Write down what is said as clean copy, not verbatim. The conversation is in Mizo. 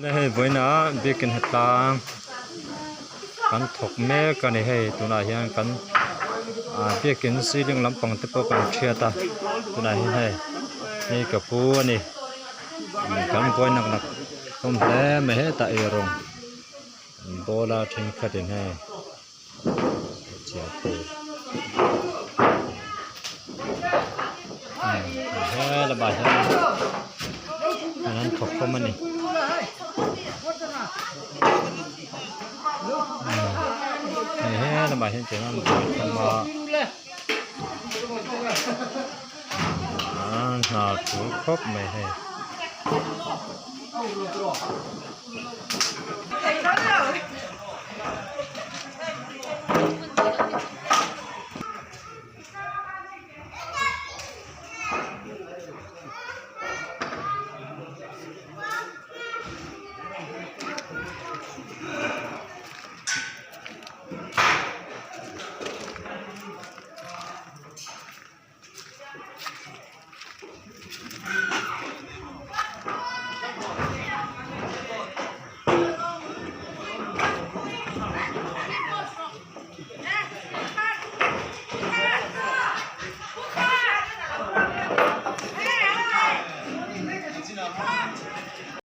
Hei vawiinah biakin hetlang kan thawk mek a ni hei tunah hian kan ah biakin ceiling lampang te pawh kan thiat a tunah hian hei hei ka pu a ni kan buai nak nak hlawm hle mai hetah eirawng an bawl a thenkhatin hei. He lamah hian an thawk khawm a ni he lamah hian chuan an buai khawm a an hna tul khawp mai hei.